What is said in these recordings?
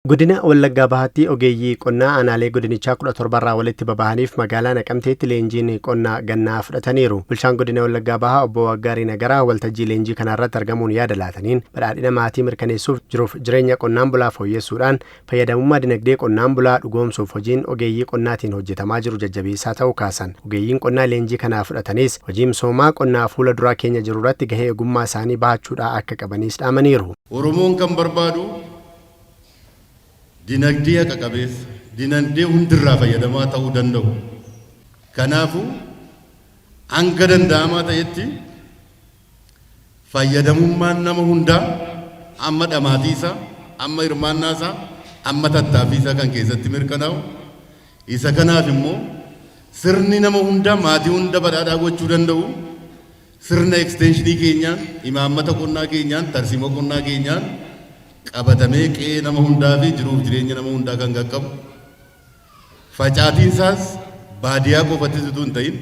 Godina Wallaggaa Bahaatti ogeeyyii qonnaa aanaalee godinichaa 17 irraa walitti babahaniif magaalaa Naqamteetti leenjiin qonnaa gannaa fudhataniiru. Bulchaan godina Wallaggaa Bahaa obbo Waggaarii Nagaraa waltajjii leenjii kanaarratti argamuun yaada laataniin, badhaadhina maatii mirkaneessuuf jiruuf jireenya qonnaan bulaa fooyyessuudhaan fayyadamummaa dinagdee qonnaan bulaa dhugoomsuuf hojiin ogeeyyii qonnaatiin hojjetamaa jiru jajjabeessaa ta'uu kaasan. Ogeeyyiin qonnaa leenjii kanaa fudhataniis hojii misoomaa qonnaa fuula duraa keenya jirurratti gahee ogummaa isaanii bahachuudhaa akka qabaniis dhaamaniiru. Oromoon kan barbaadu dinagdee haqa qabeessa, dinagdee hundirraa fayyadamaa ta'uu danda'u. Kanaafuu hanga danda'amaa ta'etti fayyadamummaan nama hundaa amma dhamaatii isaa, amma hirmaannaa isaa, amma tattaaffii isaa kan keessatti mirkanaa'u. Isa kanaaf immoo sirni nama hundaa, maatii hunda badhaadhaa gochuu danda'u sirna eksteenshinii keenyaan, imaammata qonnaa keenyaan, tarsiimoo qonnaa keenyaan qabatamee qe'ee nama hundaa fi jiruuf jireenya nama hundaa kan qaqqabu. Facaatiin isaas baadiyaa qofattis utuu hin ta'in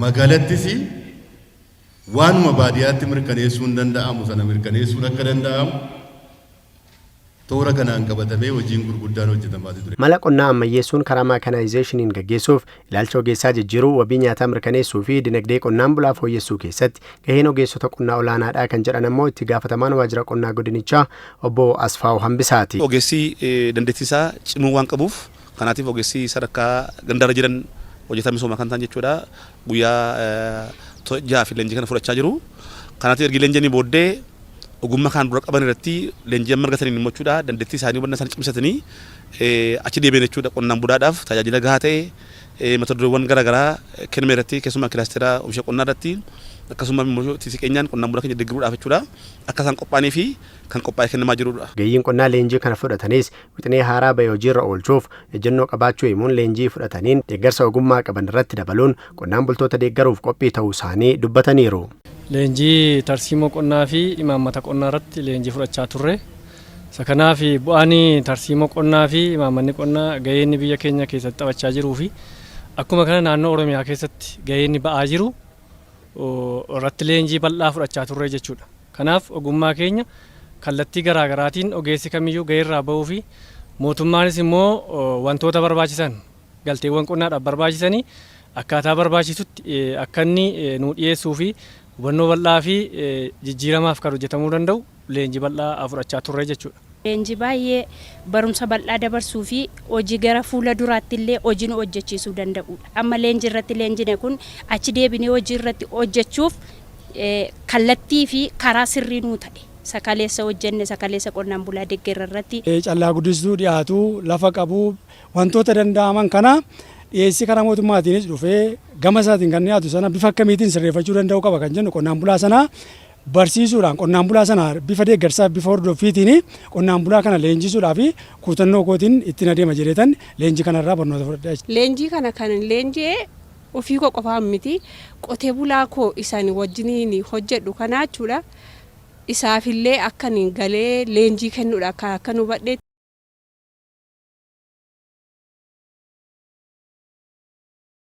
magaalattis waanuma baadiyaatti mirkaneessuun danda'amu sana mirkaneessuun akka danda'amu toora kanaan qabatamee hojiin gurguddaan hojjetamaa ture. Mala qonnaa ammayyeessuun karaa maakanaayzeeshiniin gaggeessuuf, ilaalcha ogeessaa jijjiiruu, wabii nyaataa mirkaneessuu fi dinagdee qonnaan bulaa fooyyessuu keessatti gaheen ogeessota qonnaa olaanaadha kan jedhan ammoo itti gaafatamaan waajjira qonnaa godinichaa obbo Asfaaw Hambisaati. Ogeessi dandeettii isaa cimuu waan qabuuf, kanaatiif ogeessi sadarkaa gandaarra jiran hojjetaa misoomaa kan ta'an jechuudha, guyyaa 6 fi leenjii kana fudhachaa jiru. Kanaatiif ergi leenji'anii booddee ogummaa kanaan dura qaban irratti leenjii amma argataniin immoo jechuudha dandeettii isaanii, hubannaa isaanii cimsatanii achi deebi'an jechuudha, qonnaan bulaadhaaf tajaajila gahaa ta'e mata dureewwan garaagaraa kenname irratti, keessumaa kilaastera oomisha qonnaa irratti, akkasuma immoo itti siqeenyaan qonnaan bulaa keenya deeggaruudhaaf jechuudha akka isaan qophaa'anii fi kan qophaa'ee kennamaa jirudha. Ogeeyyiin qonnaa leenjii kana fudhatanis wixinee haaraa bahe hojiirra oolchuuf ejjennoo qabaachuu himuun, leenjii fudhataniin deeggarsa ogummaa qaban irratti dabaluun qonnaan bultoota deeggaruuf qophii ta'uu isaanii dubbataniiru. Leenjii tarsiimoo qonnaa fi imaammata qonnaa irratti leenjii fudhachaa turre. Isa kanaaf bu'aan tarsiimoo qonnaa fi imaammanni qonnaa gahee inni biyya keenya keessatti taphachaa jiruu fi akkuma kana naannoo Oromiyaa keessatti gahee inni ba'aa jiru irratti leenjii bal'aa fudhachaa turre jechuudha. Kanaaf ogummaa keenya kallattii garaa garaatiin ogeessi kamiyyuu gahee irraa ba'uu fi mootummaanis immoo wantoota barbaachisan, galteewwan qonnaadhaaf barbaachisanii akkaataa barbaachisutti akka inni nuu dhiyeessuu fi hubannoo bal'aa fi jijjiiramaaf kan hojjetamuu danda'u leenjii bal'aa fudhachaa turre jechuudha. Leenjii baay'ee barumsa bal'aa dabarsuu fi hojii gara fuula duraatti illee hojii nu hojjechiisuu danda'udha. Amma leenjii irratti leenjine kun achi deebinee hojii irratti hojjechuuf kallattii fi karaa sirrii nuu ta'e. Sakaleessa hojjenne, sakaleessa qonnaan bulaa deeggarra irratti. Callaa guddistuu dhiyaatu lafa qabu, wantoota danda'aman kana dhiyeessii karaa mootummaatiinis dhufee gama isaatiin kan dhiyaatu sana bifa akkamiitiin sirreeffachuu danda'u qaba kan jennu, qonnaan bulaa sana barsiisuudhaan, qonnaan bulaa sana bifa deeggarsaa, bifa hordoffiitiin qonnaan bulaa kana leenjisuudhaa fi kutannoo kootiin ittiin adeema jedheetan leenjii kanarraa barnoota fudhadhaa. Leenjii kana kan leenji'e ofii koo qofaan miti, qotee bulaa koo isaan wajjiniin hojjedhu kanaa jechuudha. Isaafillee akkan galee leenjii kennuudha akka hubadhe.